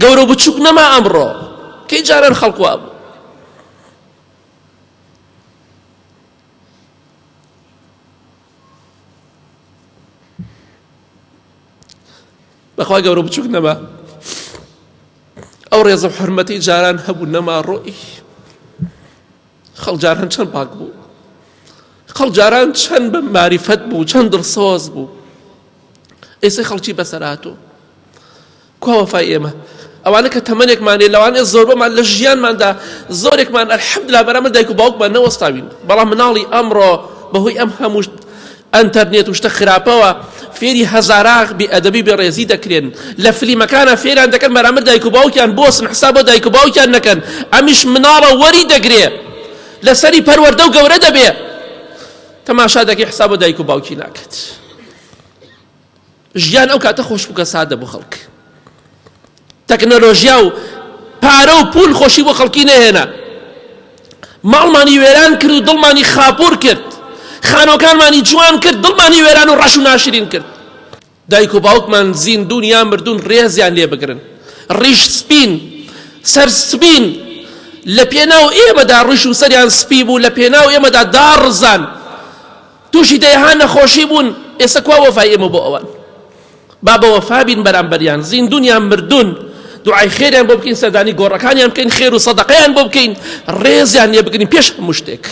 گەورە و بچووک نەما ئەمڕۆ. کەی جاران خەڵک وابوو؟ بەخوا گەورە بچوک نەما ئەو ڕێزە حرمەتی جاران هەبوو نەما ڕۆی خەڵ جاران چەند پاک بوو خەڵ جاران چەند بە ماریفەت بوو چەند دڵسۆز بوو ئێستا خەڵکی بەسەراتوو کوا وەفای ئێمە؟ ئەوانە کە تەمەنێکمان هەیە لەوانەیە زۆربەمان لە ژیانماندا زۆرێکمان الحمدلله بەرامبەر دایک و باوکمان نەوەستاوین بەڵام مناڵی ئەمڕۆ بەهۆی ئەم هەموو ئەنتەرنێت و شتە خراپەوە فێری هەزاراغ بێ ئەدەبی بێ ڕێزی دەکرێن لە فلیمەکانە فێران دەکەن بەرامبەر دایک و باوکیان بۆسن حساب بۆ دایک و باوکیان نەکەن ئەمیش مناڵە وەری دەگرێ لەسەری پەروەردە و گەورە دەبێ تەماشا دەکەی حساب بۆ دایک و باوکی ناکات ژیان ئەو کاتە خۆش بوو کە سادە بوو خەڵک تەکنەلۆژیا و پارە و پول خۆشی بۆ خەڵکی نەهێنا ماڵمانی وێران کرد و دڵمانی خاپور کرد خانۆکانمانی جوان کرد دڵمانی وێران و ڕەش و ناشرین کرد دایک و باوکمان زیندون یا مردون ڕێزیان لێ بگرن ڕیش سپین سەر سپین لە پێناو ئێمەدا ڕیش و سەریان سپی بوو لە پێناو ئێمەدا داڕزان تووشی دەیەها نەخۆشی بوون ئێستا کوا وەفای ئێمە بۆ ئەوان با بە وەفا بین بەرامبەریان زیندون یان مردون دوعای خێریان بۆ بکەین سەردانی گۆڕەکانیان بکەین خێر و سەدەقەیان بۆ بکەین ڕێزیان لێ بگرین پێش هەموو شتێک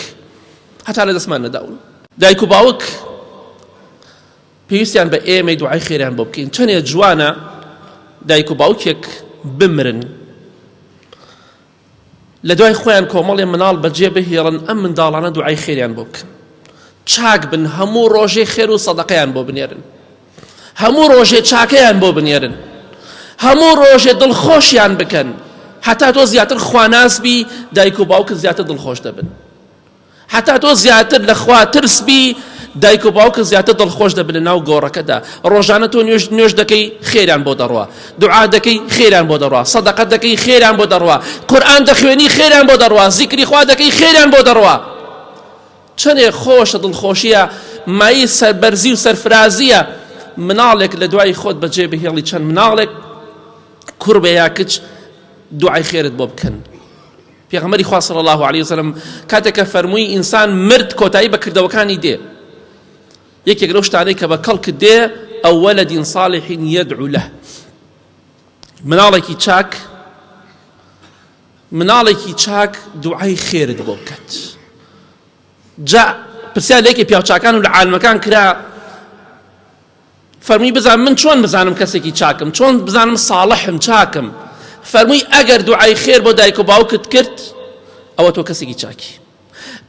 هەتا لە دەستمان نەداون دایک و باوک پێویستیان بە ئێمەی دوعای خێریان بۆ بکەین چەندێ جوانە دایک و باوکێک بمرن لە دوای خۆیان کۆمەڵێ مناڵ بەجێ بهێڵن ئەم منداڵانە دوعای خێریان بۆ بکەن چاک بن هەموو ڕۆژێ خێر و سەدەقەیان بۆ بنێرن هەموو ڕۆژێ چاکەیان بۆ بنێرن هەموو ڕۆژێ دڵخۆشیان بکەن هەتا تۆ زیاتر خواناس بی دایک و باوکت زیاتر دڵخۆش دەبن هەتا تۆ زیاتر لە خوا ترس بی دایک و باوکت زیاتر دڵخۆش دەبن لە ناو گۆڕەکەدا ڕۆژانە تۆ نوێژ نوێژ دەکەی خێریان بۆ دەڕوا دوعا دەکەی خێریان بۆ دەڕوا سەدەقە دەکەی خێریان بۆ دەڕوا قورئان دەخوێنی خێریان بۆ دەڕوا زیکری خوا دەکەی خێریان بۆ دەڕوا چەندێ خۆشە دڵخۆشیە مایی سەربەرزی و سەرفرازیە مناڵێک لە دوای خۆت بەجێ بهێڵی چەند مناڵێک کوڕ بێ یا کچ دوعای خێرت بۆ بکەن پێغەمبەری خوا صلی اللە علیە وسلم کاتێک کە فەرمووی ئینسان مرد کۆتایی بە کردەوەکانی دێ یەکێک لەو شتانەی کە بە کەڵک دێ ئەو ولد صالح يدعو له مناڵێکی چاک مناڵێکی چاک دوعای خێرت بۆ بکات جا پرسیار لێکی پیاوچاکان و لە عالمەکان کرا فەرمووی بزان من چۆن بزانم کەسێکی چاکم چۆن بزانم ساڵحم چاکم فەرمووی ئەگەر دوعای خێر بۆ دایک و باوکت کرد ئەوە تۆ کەسێکی چاکی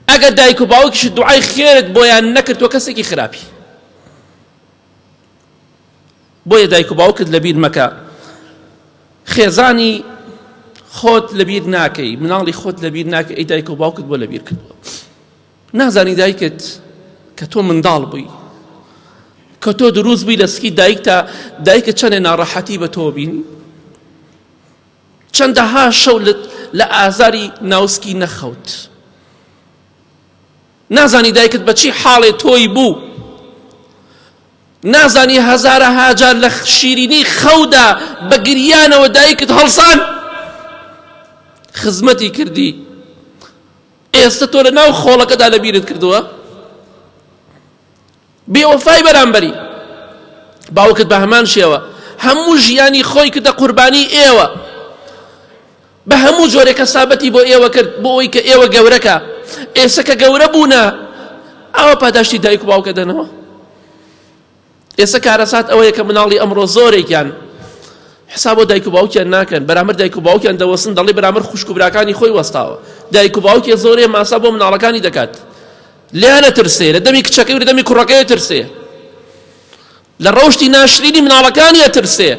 ئەگەر دایک و باوکیش دوعای خێرت بۆیان نەکرد تۆ کەسێکی خراپی بۆیە دایک و باوکت لەبیر مەکە خێزانی خۆت لەبیر ناکەی مناڵی خۆت لەبیر ناکەی ئەی دایک و باوکت بۆ لەبیر کردووە نازانی دایکت کە تۆ منداڵ بووی کە تۆ دروست بووی لە سکی دایکتا دایکت چەندێ ناڕەحەتی بە تۆ بینی چەندەها شەو لە ئازاری ناوسکی نەخەوت نازانی دایکت بە چی حاڵێ تۆی بوو نازانی هەزارەها جار لە شیرینی خەودا بە گریانەوە دایکت هەڵسان خزمەتی کردی ئێستە تۆ لە ناو خۆڵەکەدا لە بیرت کردووە بێوەفای بەرامبەری باوکت بە هەمان شێوە هەموو ژیانی خۆی کردە قوربانی ئێوە بە هەموو جۆرێک کەسابەتی بۆ ئێوە کرد بۆ ئەوی کە ئێوە گەورەکە ئێستا کە گەورە بوونە ئەوە پاداشتی دایک و باوکە دەنەوە ئێستا کارەسات ئەوەیە کە مناڵی ئەمڕۆ زۆرێکیان حساب بۆ دایک و باوکیان ناکەن بەرامبەر دایک و باوکیان دەوەستن دەڵێ بەرامبەر خوشک و براکانی خۆی وەستاوە دایک و باوکی زۆرێ ماسا بۆ مناڵەکانی دەکات لێیانە ترسێ لە دەمی کچەکەی و لە دەمی کوڕەکەی ترسێ لە ڕەوشتی ناشرینی مناڵەکانی ئەترسێ.